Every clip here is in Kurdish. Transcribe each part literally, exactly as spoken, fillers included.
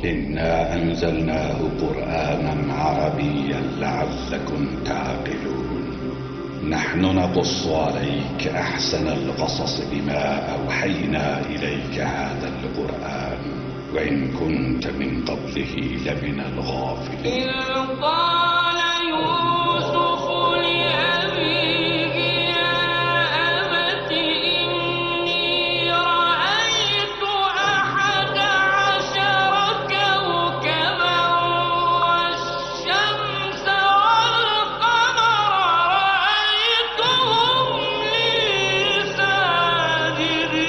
إنا أنزلناه قرآنا عربيا لعلكم تعقلون. نحن نقص عليك أحسن القصص بما أوحينا إليك هذا القرآن وإن كنت من قبله لمن الغافلين. إذ قال يوسف لأبيه يا أبت إني رأيت أحد عشر كوكبا والشمس والقمر رأيتهم لي ساجدين.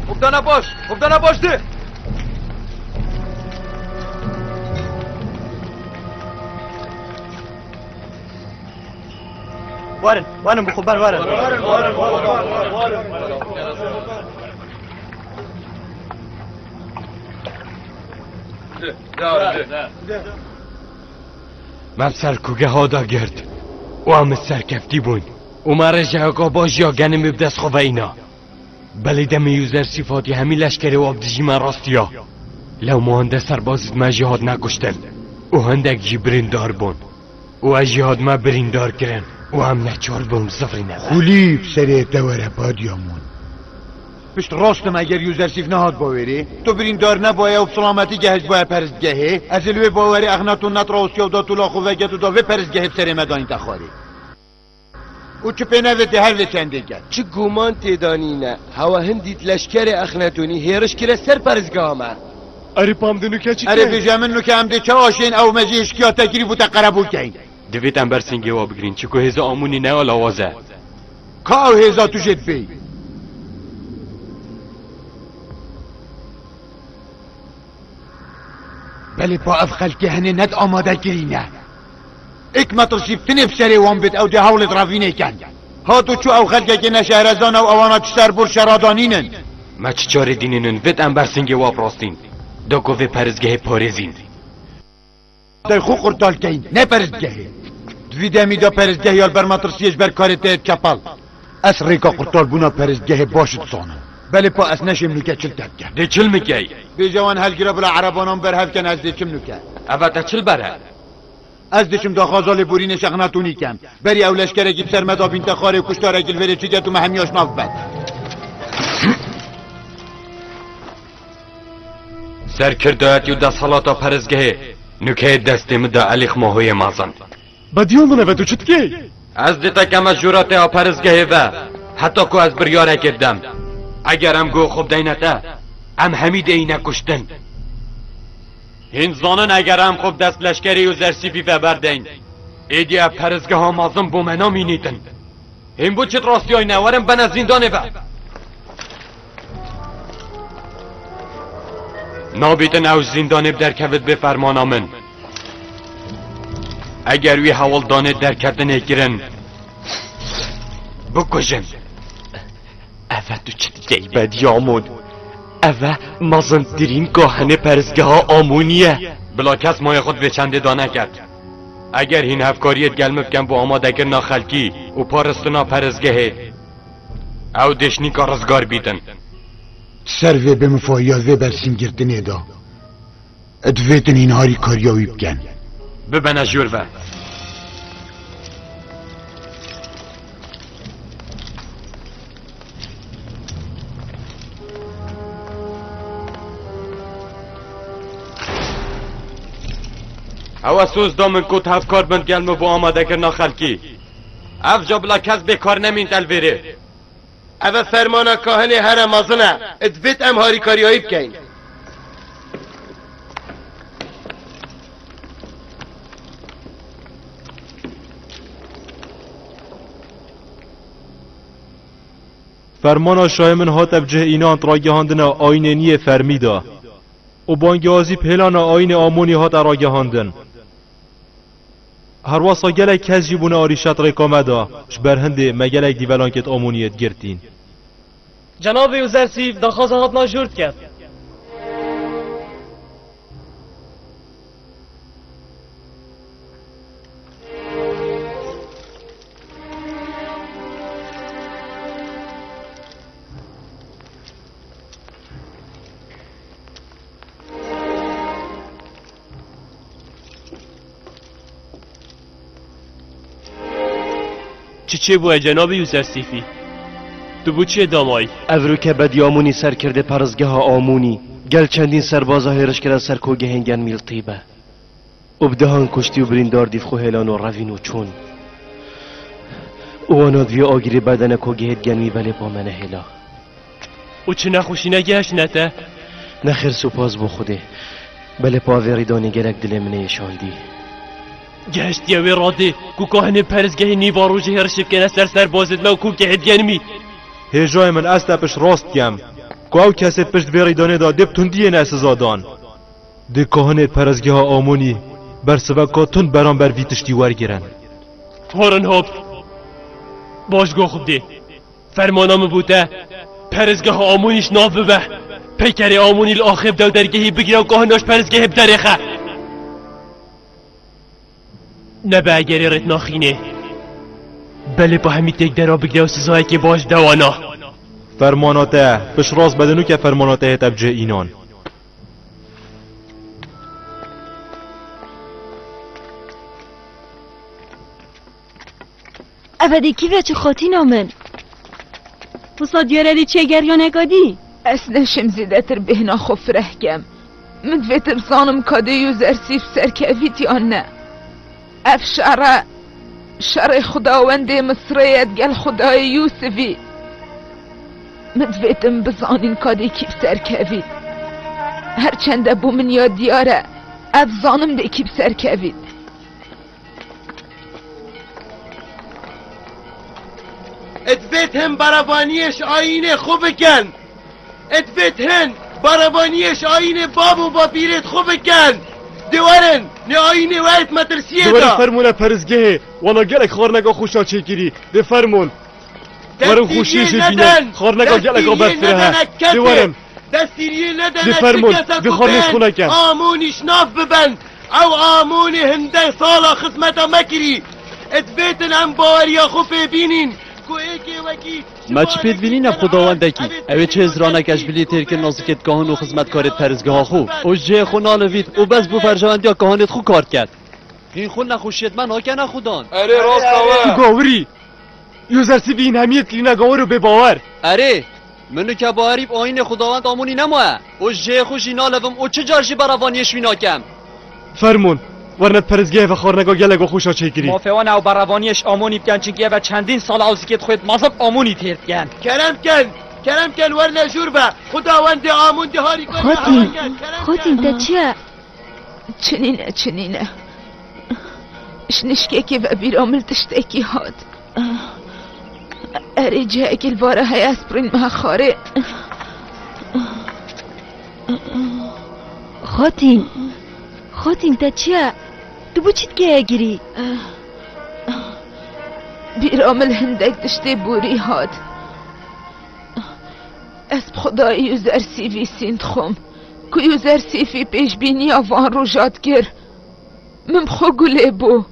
Hopdana baş! Hopdana baş de! Warin, warin bi xwe ber warin. Me bi ser kugeha de girt û em bi serkeftî bûn. Û me rêjeyeka baş ya genimê bi dest xwe ve îna. Belê demê Yûzersîf hatiye hemî leşkerê wa bi dijî me rastiya. Lewma hinde serbazî di me jî hatine kuştin. Û hindek jî birîndar bûn. Û ez jî hatime birîndar kirin. Û em neçar bûn bizivirîne me. Xulî bi serê te were Badyamun. Pişt rostim eger Yûzersîf nehat bawerê, tu birîndar nebaye û bi silametî gehiştbaye peristgehê, ez ê li wê bawerê Exnaton netraostiya û da tola xwe veget û da vê peristgehê bi serê me danîte xwarê. Û çi pê nevêtê her vê çendê ket. Çi guman tê de nîne. Hewa hindî di leşkerê Exnetonî hêriş kire ser peristgeha me. Erê pam di nuke çi Erê ke? Bêje min nuke em dê çi aşên ew me jî hişkiya te kirî bû te qerebûl keyn. Divêt em ber singê wa bigirîn, çiku hêza Amonî ne ya lawaz e. Ka ew hêza tu jê dibêyî? Belê pa ev xelkê henê net amade kirîne. Êk metirsî bi tinê bi serê wan bêt, ew dê hewlêt revînê ken. Hat û çû ew xelkekê ne şehrezan e û ewana çi serbor şera da nînin. Me çi çarê dînînin, vêt em ber singê wa bi rastîn. Da ku vê peristgehê parêzîn. Dê xwe qurtal keyn, ne peristgehê. Di vî demî de peristgeh ya li ber metirsiyê ji ber karê te yê çepel. Ez rêka qurtalbûna peristgehê baş dizanim. Belê pa ez neşêm nûke çil te bikem. Dê çil mikey? Bêje wan helgira bila erebanan berhev ken, ez dê çim nûke. Eva te çil bere? Ez diçim daxwaza lêborînê Şexnatonî kem. Berî ew leşkerekî bi ser me da bînte xwarê û kuştarekî li vêrê çi ket û me hemiya şnav bibet. Serkirdayetî û desthelata perestgehê nûkeyê destê min da Elîx Mahoyê mezin. Bediya min, eve tu çi dikey? Ez dê te keme jûra te ya perestgehê ve, heta ku ez biryarekê bidem. Eger em guh xwe bideyne te, em hemî dê yîne kuştin. Hîn zanin eger em xwe bi dest leşkerê Yuzersîfî ve berdeyn, êdî ev perestgeha mezin bo me namînîtin. Hîn bo çi rastiyayî ne? Werin bene zîndanê ve. Nabîtin ew zîndanê bi derkevit bê fermana min. Eger wî hewldanê derketinê kirin, bikujin. Eve tu çi dikey Bediya Amûn? Eve mezintirîn kahinê perestgeha Amûnî ye. Bila kes mayê xwe di vê çendê de neket. Eger hîn hevkariyê digel min bikin bo amadekirina xelkî û parastina perestgehê, ew dê ji nîka rizgar bîtin. Ser vê bêmifahiya vê bersîngirtinê de, divêtin hîn harîkariya wî bikin. Bibene jûr ve. Ew e soz da min ku hevkar bin gel min bo amadekirina xelkî. Ev ca bila kes bêkar nemîn te li vêrê. Ev e fermana kahinê here mezin e. Divêt em harîkariyayî bikeyn. Fermana şayê min hate bi cih înan ragihandina ayînê niyê fermî de û bangewazî bi hêlana ayînê Amonî hate ragihandin. Herwasa gelek kes jî bûne arîşet rêka me de, ji ber hindê me gelek dîvelankêt Amoniyê digirtîn. Cenabê Yuzersîf daxwaza hatina jûr diket. Çi çêbûye cenabê Yuzersîfî? Tu bo çi yê damayî? Evroke Bedî Amûnî serkirdê perestgeha Amûnî, gel çendîn serbaza hêriş kire ser kogehên genmî li Tîbe. Û bi dehan kuştî û birîndar dîv xwe hêlan û revîn û çûn. Û wana divê agirê berdene kogehê di genmî belê pa me nehêla. Û çi nexweşî negihiştine te? Nexêr, spas bo Xwedê. Belê pa vê rîdanê gelek dilê min ê şandî. Gihiştiye wê radê ku kahinê perestgehê nîva rojê hêrişê bikene ser serbazêt me û kogehê di genmî. Hêjayê min, ez te piştrast dikem ku ew kesê pişt vê rîdanê de dê bi tundiyê ne siza dan. Dê kahinê perestgeha Amonî bersiveka tund beramber vî tiştî wergirin. Horin hop! Baş go Xwedê. Fermana min bo te, perestgeha Amonî ji nav bibe. Peykerê Amonî li axê bide û dergehî bigire û kahina ji perestgehê biderêxe. Nebe egerê rêt naxînê. Belê pa hemî têk dera bigire û sizayekê baş bide wana. Fermana te, piştrast be, de nûke fermana te hête bi cih înan. Eve dê kî veçi xatîna min? Wisa diyar e dê çiye geryaneka dî. Ez neşim zêdetir bêhna xwe fireh kem. Min divêt bizanim ka dê Yuzersîf serkevît yan ne. Ev şer e, şerê xwedawendê Misrê ye digel xwedayê Yûsifî. Min divêt em bizanîn ka dê kî bi ser kevît. Her çende bo min ya diyar e, ez zanim dê kî bi ser kevît. Divêt him berevaniyê ji ayînê xwe bikin. Divêt hin berevaniyê ji ayînê bab û bapîrêt xwe bikin. Dê werin, nê ayînê we yê metirsiyê Dê werin da. Fermûne peristgehê, wala gelek xwarineka xweşa çêkirî. Dê fermûn. Werin xweşiyê jê bînin. Xwarineka geleka berfireh e. Dê werin. Destîriyê nedene. Dê fermûn. Dê xwarinê ji xwe neke. Amûnî ji nav bibin. Ew Amûnê hindek sala xizmeta me kirî. Divêtin em baweriya xwe pê bînîn. Ku êkê wekî Me çi pê divînîne xwedawendekî? Ew ê çi hizranek ez ji bilî têrkirina zikê di kahin û xizmetkarê di peristgeha xwe û ji cihê xwe nalivît û bes bo berjewendiya kahanê di xwe kar diket. Hîn xwe nexweşiyê di me nakene xudan. Erê, rast e we. Tu gawirî. Yûzersîfî hîn hemiyê dikirîne gawir û bêbawer. Erê, min û ke bawerî bi ayînê xwedawend Amonî nemaye û ji cihê xwe jî nalivim û çi car jî berevaniyê ji wî nakem. Fermon, werne di peristgehê ve xwarineka gelek xweş a çêkirî. Mafê wan e ew berevaniyê ji Amonî bikin, çimkî ev e çendîn sal e ew zikê di xwe di mezin Amonî têr dikin. Kerem ken, kerem ken, werne jûr be. Xwedawendê Amon diharî kene. Xwetîn, hewa ken, kerem Xwetîn, ken. Te çi ye? Çi nîne, çi nîne. Ji nişkekê ve bîra min tiştekî hat. Erê, cihekî li vara heye, ez pirîn me xarê. Xwetîn, Xwetîn, te çi ye? Tu bo çi dikeye girî? Bîra min hindek tiştê borî hat. Ez bi Xwedayê Yûzersîfî sînd dixwim, ku Yûzersîfî pêşbîniya van roja dikir. Min bi xwe gulê bû.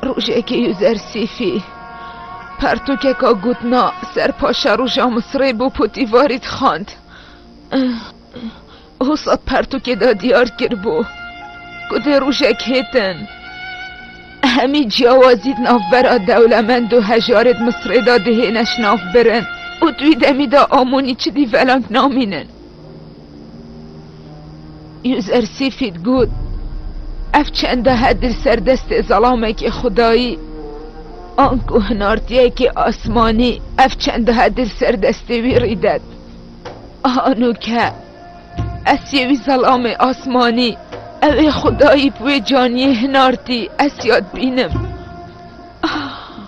Rojekê Yûzersîfî pertûkeka gotina ser paşeroja Misirê bo Potîfarî dixwend. Hosa pertûkê de diyar kiribû ku dê rojek hêtin, hemî ciyawazî di navbera dewlemend û hejarê di Misirê de dihêne şinavbirin û di wî demî de Amonî çi dî velang namînin. Yûzersîfî digot, ev çende hedi li ser destê zelamekî xwedayî, anku hinartiyekî asmanî ev çende hedi li ser destê wî rîdet. Aha nûke, ez yê wî zelamê asmanî, ew ê xwedayî bi wê caniyê hinartî, ez ya dibînim.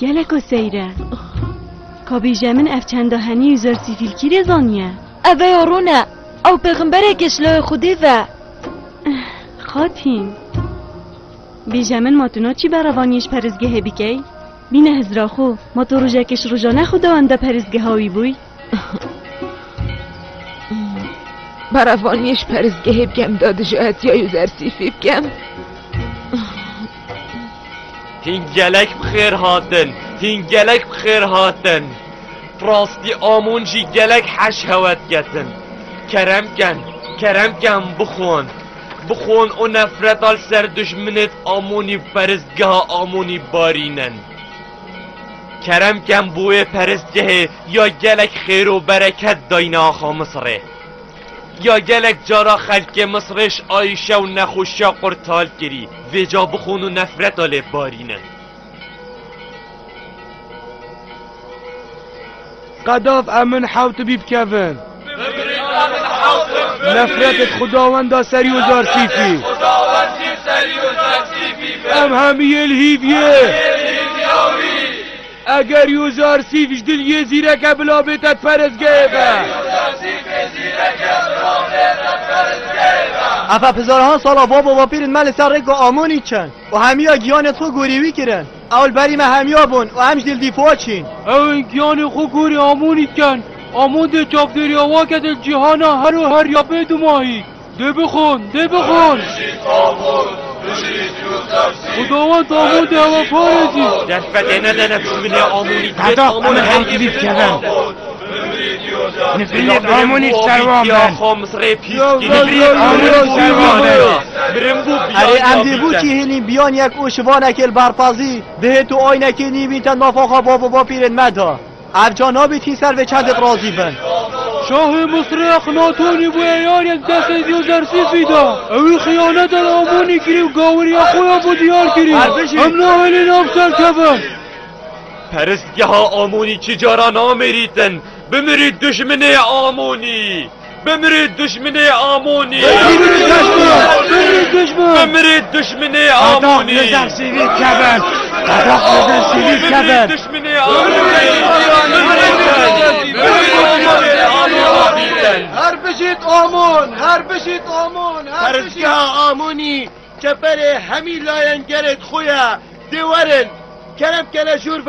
Geleko seyr e. Ka bêje min ev çenda henî Yûzersîfî li kîrê zaniye? Ev ê ya rûne. Ew pêxemberek e ji lawê Xwedê ve. Xatîn. Bêje min ma tu naçî berevaniyê ji peristgehê bikey? Bîne hizra xwe, ma tu rojekê ji rojane xwedawenda peristgeha wî bûy? Berevaniyê ji peristgehê bikem, da dijayetiya Yûzersîfî bikem. Hîn gelek bi xêr hatin, hîn gelek bi xêr hatin. Rastî Amon jî gelek heş hewe diketin. Kerem ken, kerem ken bixwin. Bixwin û nefreta li ser dijminê Amonî û peristgeha Amonî barînin. Kerem ken bo wê peristgehê ya gelek xêr û bereket dayne axa Misirê. Ya gelek cara xelkê Misirê ji ayîşe û nexweşiya qurtal kirî, vêca bixwin û nefreta lê barînin. Qedav em min hewtibî bikevin. Nefretê Xwedawenda ser Yûzersîfî. Em hemî yê li hîv yê. Eger Yûzersîf ji dil yê zîreke bila bête di perestgehê ve. Ev e hezarahan sala bab û bapîrên me li ser rêka Amonî çin û hemiya giyanê xwe gorî wî kirin. Ew li berî me hemiya bûn û em ji dil dîfa çîn. Ew ên giyanê xwe gorî Amonî dikin. Amon dê çavdêriya wan ke di cîhana her û her ya bê dumahî. Dê bixwin, dê bixwin. Xwedawend Amon dê hewe parêzî. Derfetê nedene dijminê Amonî. Qedax, Amon em her hemî yê bikevin. Nifrînê Amonî ser wan ben. Nifrînê Amonî ser wan ben. Erê, em dê bo çi hênî biyaniyek û şivanekê li berpazî dihêt û aynekê nîvîn te nafa xwe bab û bapîrên me de. Ev ca nabît hîn ser vê çendê razî bin. Şahê Misirê Exnatonî bûye yarek destê Yûzersîfî de. Ewî xiyaneta li Amonî kirî û gawiriya xwe ya bo diyar kirî. Em nahêlin ev serkevin. Peristgeha Amonî çi cara namêrîtin. Bimirî dijminê Amonî. Bimirî dijminê Amonî. Bimirî dijmin. Bimirî dijmin. Bimirî dijminê Amonî. Yûzersîfî kevin. Qedax Yûzersîfî kevin. Bimirî dijminê Amonî. Bimirî dijminê Amonî. Her bijît Amon, her bijît Amon, her bijît. Peristgeha Amonî çeperê hemî layengehê xwe ye. Dê werin. Kerem kene jûr be.